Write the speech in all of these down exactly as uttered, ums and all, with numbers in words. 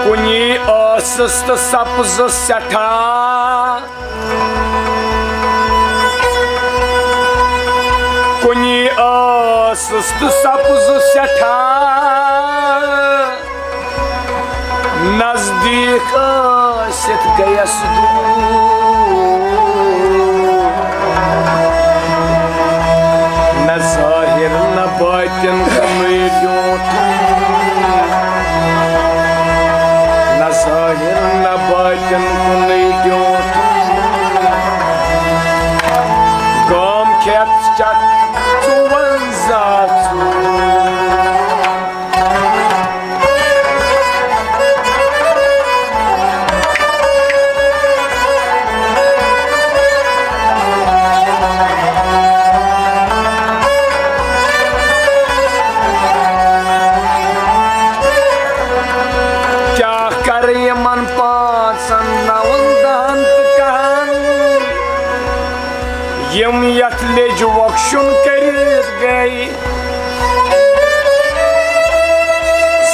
کُنی ٲسٕس تہٕ سپزٕ سٮ۪ٹھاہ، کُنی ٲسٕس تہٕ سپزٕ سٮ۪ٹھاہ، نزدیٖک ٲسِتھ گٔیَس دوٗر۔ نہ ظٲہِر نہ بٲطِن کُنُے ڈیوٗٹھ، نہ ظٲہِر نہ بٲطِن کُنُے ڈیوٗٹھ۔ گام کھٮ۪تھ چتھ ژُوَنزاہ ژوٗر۔ کیٛاہ کرٕ یِمن پانٛژن نون دہن تہٕ کہن، یِم یتھ لیٚجہِ وۄکھشُن کٔرِتھ گٔے؟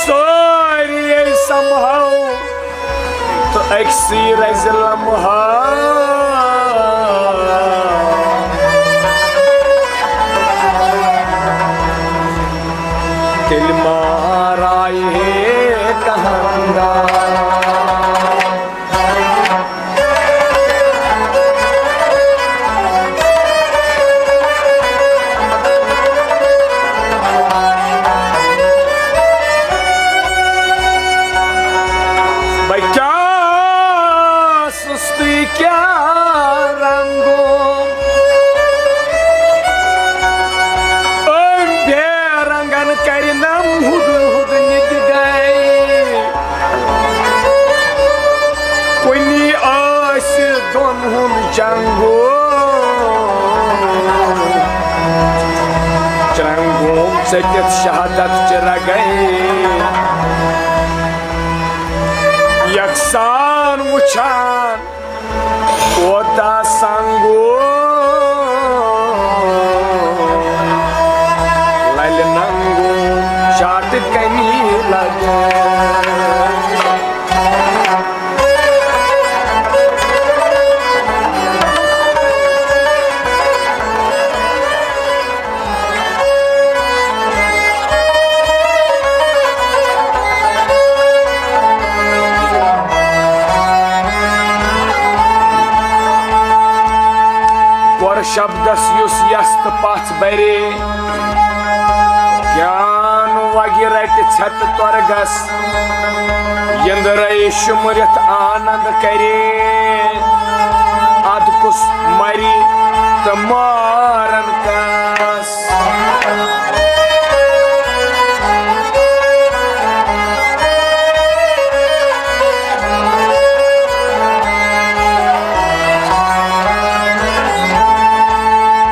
سٲری سمہو تہٕ أکسٕے رزِ لمحہ۔ تیٚلہِ مارایہِ ہے کہنگار۔ بہٕ کیٛاہ ٲسٕس تہٕ کیٛاہ رنٛگو؟ أمۍ بے رنٛگن کرِ نم ہُدٕ ہُدٕ نِدِ گے۔ کُنی ٲسہِ دۄن ہُنٛد چنگو، چنگوم ژٔٹِتھ شہادت چہِ رگے۔ یکسان وُچھان کوتاہ سنگو، للہِ ننگو شاٹہٕ کنی لگے۔ کوٚر شبدس یُس یس تہٕ پژھ برے، گیان وگہِ رٹہِ ژھٮ۪تہٕ تۄرگس، یندرے شُمرِتھ آنند کرے، ادٕ کُس مرِ تہٕ مارن کس۔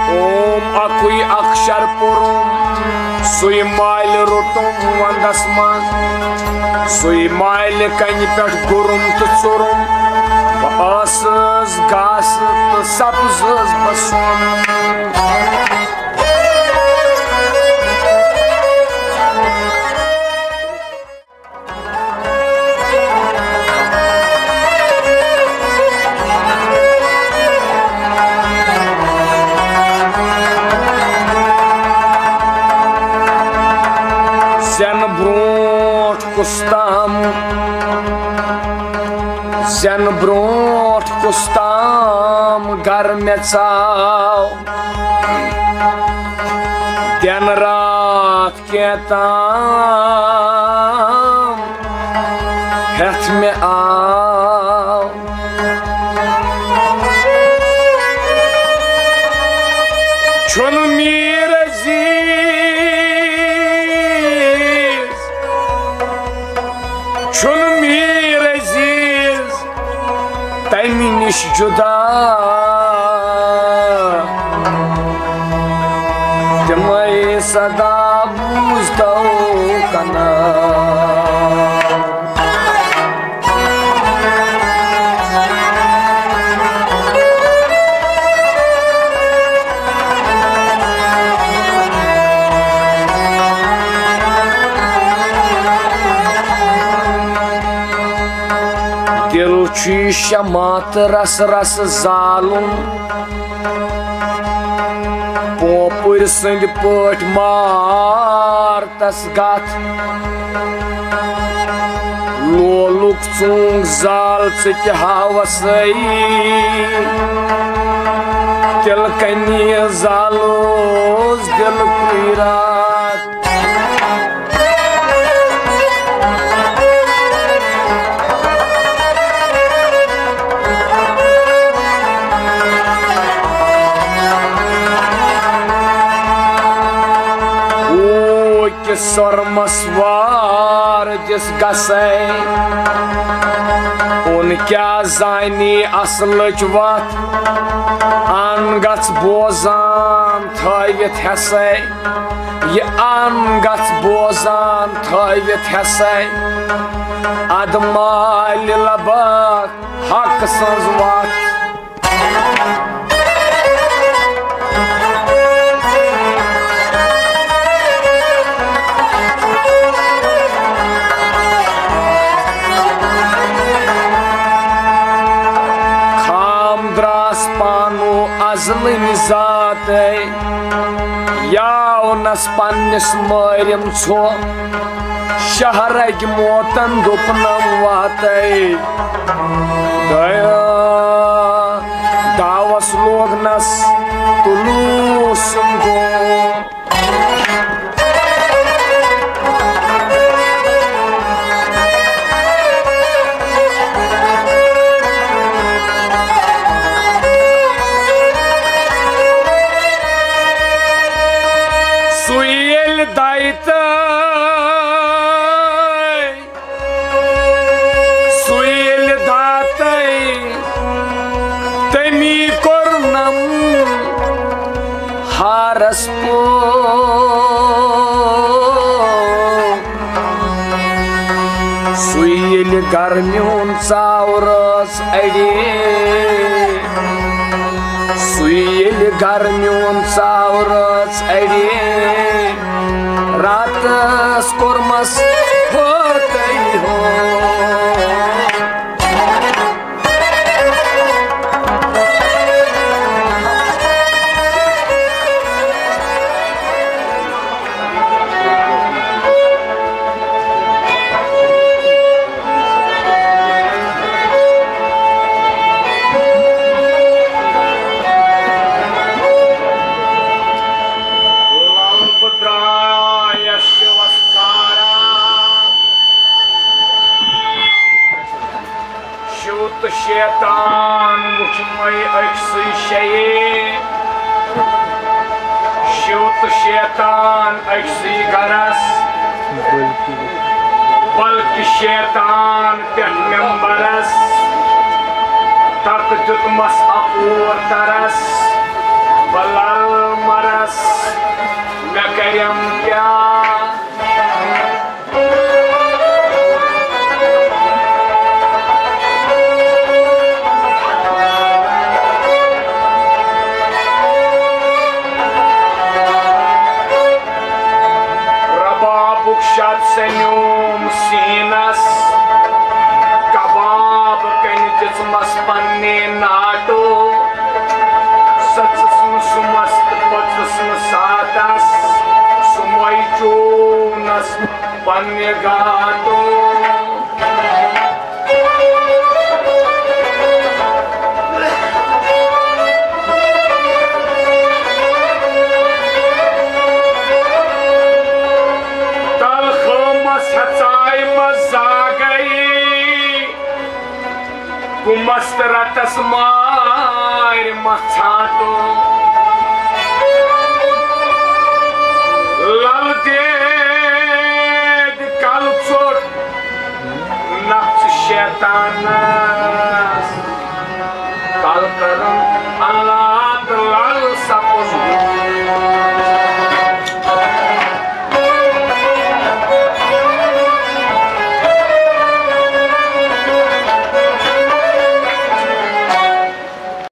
اوم اکُے اکشر پوٚرُم، سُے مالہِ روٚٹُم وندس منٛز، سُے مالہِ کنہِ پٮ۪ٹھ گوٚرُم تہٕ ژوٚرُم۔ بہٕ ٲسٕس گاسہٕ تہٕ سبزٕس بہٕ سۄن۔ زٮ۪نہٕ برٛونٛٹھ کُس تام، زٮ۪نہٕ برٛونٛٹھ کُس تام گرٕ مےٚ ژاو، دٮ۪نہٕ راتھ کینٛہہ تام ہٮ۪تھ مےٚ آو۔ چھُنہٕ میٖر عزیز، چھُنہٕ میٖر عزیز تَمہِ نِش جُدا۔ تِمَے صدا بوٗزتو شیٖشہ ماتھ رس رس زالُن، پوپُرۍ سٕنٛدۍ پٲٹھۍ مار تس گتھ۔ لولُک ژوٗنٛگ زال ژٕ تہِ ہاوسے، تِلہٕ کنی زالوس دِلہٕ کُے راتھ۔ اوٗکہِ سۄرمس وار دِس گژھے، اُن کیٛاہ زانی اصلٕچ وتھ۔ ان گژھ بوزان تھٲوِتھ ہٮ۪سے، یہِ ان گژھ بوزان تھٲوِتھ ہٮ۪سے۔ ادٕ مالہِ لباکھ حق سٕنٛز وتھ۔ خام دراس پانو ازلٕنۍ ذاتے، یاونس پننِس مٲرِم ژھو۔ شہرٕکۍ موتن دوٚپنم واتے۔ دیا داوس لوگنس طلوع سُنٛد گوٚو۔ سُہ ییٚلہِ دَے تہٕ سُہ ییٚلہِ داتے، تٔمی کوٚرنم ہارس پوٚو۔ سُہ ییٚلہِ گرمیُن ژاو رٲژ اَڑے، سُے ییٚلہِ گرمیُن ژاو رٲژ اَڑے، راتس کوٚرمس ہوتٕے ہو۔ لل بہٕ درٛایس شِوس کارا۔ شِو تہٕ شیطان وُچھمَے أکسٕے شَیے۔ شِو تہٕ شیطان أکسٕے گرس۔ بلکہِ شیطان پٮ۪ٹھ ممبرس۔ تَتھ دیُتمَس اَپور ترس۔ بہٕ لل مرس۔ مےٚ کرٮ۪م کیٛاہ؟ ربابُک شد سنیوم سینس، کباب کنہِ دِژمس پننہِ ناٹو۔ سٔژٕس نہٕ سُمس تہٕ پٔژٕس نہٕ ساتس، سُمے چوونس پننہِ گاٹو۔ تلخٲمس ہژایہِ مس زاگے، کُمس تہٕ رتس مارِ مس ژھانٹو۔ لل دید کل ژوٚٹ نفس شیطانس، کل کرُن اللہ